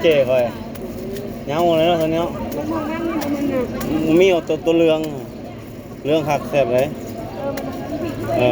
ເຈ້ຂ້ອຍ ເຫງົາເລີຍເນາະ ຕອນນີ້ເນາະ. ມັນບໍ່ມັນ ມັນບໍ່ມັນນະ ມີເອົາໂຕ ໂຕເຫຼືອງ ເຫຼືອງຄັກແຊບເລີຍ. ເອີ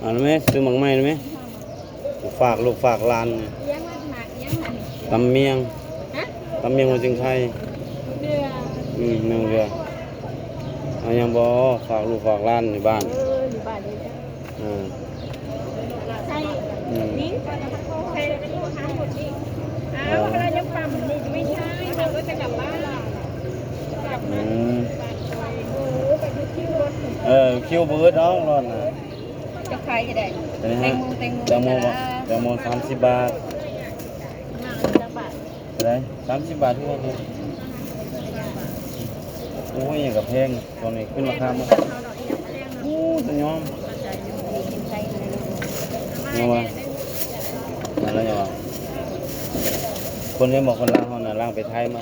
ເອົາແມ່ ຊື້ໝາກໄມ້ແມ່ ຝາກລູກຝາກຫຼານ. ຕຳໝ້ຽງ ຮະ? ຕຳໝ້ຽງຫົວຊິງໄຄ. ອືມ ໜຶ່ງເທື່ອ ເອົາຫຍັງບໍ່ ຝາກລູກຝາກຫຼານຢູ່ບ້ານ. ເອີ ຢູ່ບ້ານນີ້. ເອີ ໃສ່ ອືມ ນີ້ ໃສ່ ເອີ ເວລາຍັງປ້ຳ ນີ້ ໄມ່ໃຊ່ ເຮົາກໍຈະກັບບ້ານ ກັບ ອືມ ໂອ້ ໄປຢູ່ຄິວລົດ ເອີ ຄິວບໍ່ອຶດດອກລົດນະ. ຈະຂາຍເທົ່າໃດ? ໂຕນີ້ ແຕງໂມ ແຕງໂມ ແຕງໂມ ແຕງໂມສາມສິບບາດ. ຈັກບາດ? ເທົ່າໃດ? ສາມສິບບາດຄືກັນ. ໂອ້ຍ ຫຍັງກໍແພງ ຊ່ວງນີ້ຂຶ້ນລາຄາໝົດ. ໂອ້ ສະຫຍອມ ແມ່ນແລ້ວຫຍັງວະ ຄົນເຫັນບໍ່ ຄົນລາວເຮົານະ ລາວໄປໄທມາ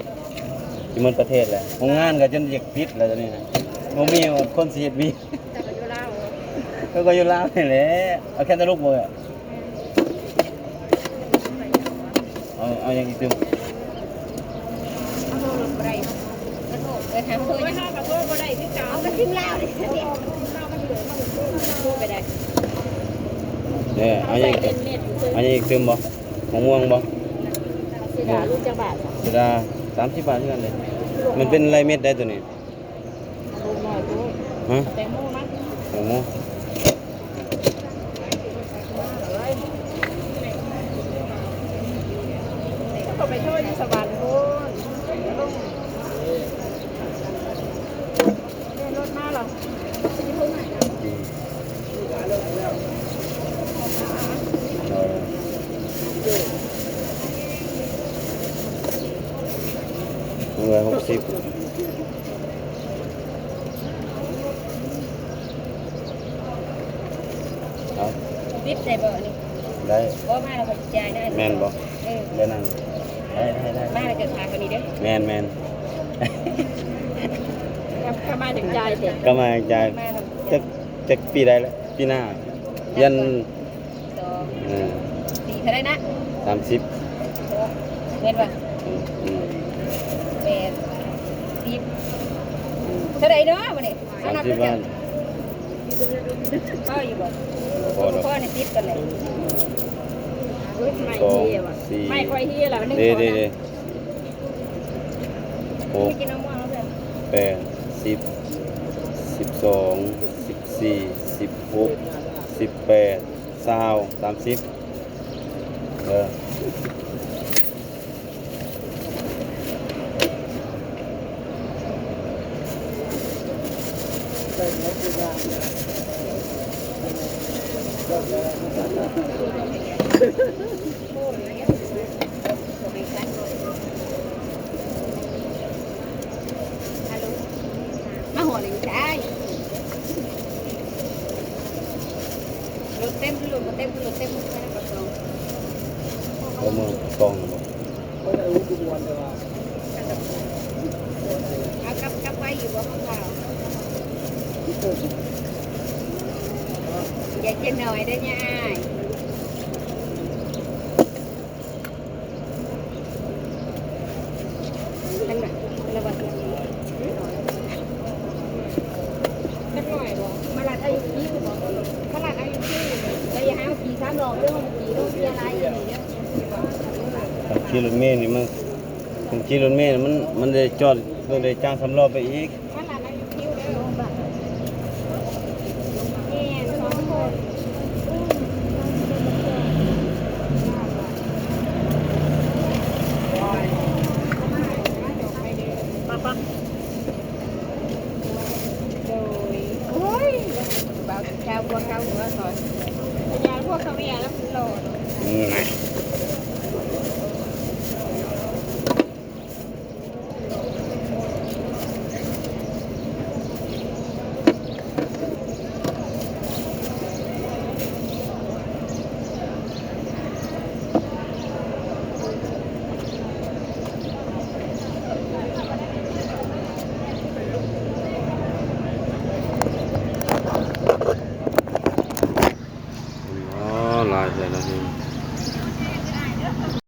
ຊິໝົດປະເທດແຫຼະ. ໂຮງງານກໍຈົນຢາກປິດແລ້ວຕອນນີ້ນະ ບໍ່ມີຄົນຊິເຮັດວຽກ. ເຈົ້າກໍຢູ່ລາວ ເອີ ກໍຢູ່ລາວນີ້ແຫຼະ. ເອົາແຄນຕາລູກບໍ່? ເອົາ ເອົາຫຍັງອີກຕື່ມ? ເອົາໂທລົງບໍ່ໄດ້ ເອົາໂທ ເອີ ຖາມໂທ ໂທຫຍັງ? ເຮົາກໍໂທບໍ່ໄດ້ຄືເກົ່າ ເອົາກໍຊິມລາວນີ້ ໂທໄປໄດ້. ເອີ ເອົາຫຍັງອີກຕື່ມ? ເອົາຫຍັງອີກຕື່ມບໍ່? ໝາກມ່ວງບໍ່? ເສດາລູກຈັກບາດ? ເສດາສາມສິບບາດຄືກັນເດ້. ມັນເປັນລາຍເມັດໄດ໋ໂຕນີ້. ລູກນ້ອຍໂພດ ຮະ? ແຕງໂມນະ ແຕງໂມ ກໍໄປໂທຢູ່ສະຫວັນພຸ້ນ ລົງ ເດີນລົດມາແລ້ວ. ອືມ ເອີ ໜຶ່ງຮ້ອຍຫົກສິບ. ເອົາ ຕິບໄດ້ບໍ່ນີ້? ໄດ້ ບໍ່ ມາແລ້ວຂ້ອຍຊິຈ່າຍນະ. ແມ່ນບໍ່? ເອີ ໄດ້ນັ້ນ ໄດ້ ໄດ້ ໄດ້ ມາແລ້ວກໍພາກັນນີ້ເດີ. ແມ່ນໆ ກໍມາຈັ່ງຈ່າຍເດ້ ກໍມາຈັ່ງຈ່າຍ. ມານຳ ຈັກ ຈັກປີໃດລະ? ປີໜ້າ ຢ້ານ ສອງ ເອີ ສີ່ ເທົ່າໃດນະ? ສາມສິບ ຫົກ ແມ່ນບໍ່? ອືມ ອືມ ແປດ ສິບ ເທົ່າໃດເນາະມື້ນີ້? ສາມສິບບາດ ພໍຢູ່ບໍ່? ບໍ່ພໍດອກ ພໍນີ້ຕິດກັນແຫຼະ. ໂອ້ຍ ໄມ້ເຮຍວ່ະ ສອງ ສີ່ ໄມ້ຂ້ອຍເຮຍແລ້ວ ໜຶ່ງ ເດ້ ສອງ ເດ້ ສາມ ເດ້ ຫົກ ແປດ ສິບ ສິບສອງ ສິບສີ່ ສິບຫົກ ສິບແປດ ຊາວ ສາມສິບ ເອີ. ມາຮອດນີ້ຈ້າ ລົດເຕັມຄືລົດບໍ່ເຕັມ ຄືລົດເຕັມ ເອົາເມືອປາກຊ່ອງບໍ່? ເອົາກັບ ກັບໄວ້ຢູ່ບໍ່ຂອງເຮົາ? ຢ່າເຈັບໜ້ອຍເດີຍາຍ. ມາລັດອາຍຸຄິວບໍ່? ມາລັດອາຍຸຄິວ ໄດ້ຫ້າປີ ສາມລອບເດີ ມັນຂີ່ລົດເສຍຫຼາຍອີ່ຫຼີເດີ. ຄັນຂີ່ລົດເມນີ້ມັນ ຄັນຂີ່ລົດເມນີ້ມັນ ມັນໄດ້ຈອດ ຕ້ອງໄດ້ຈ້າງສາມລອບໄປອີກ.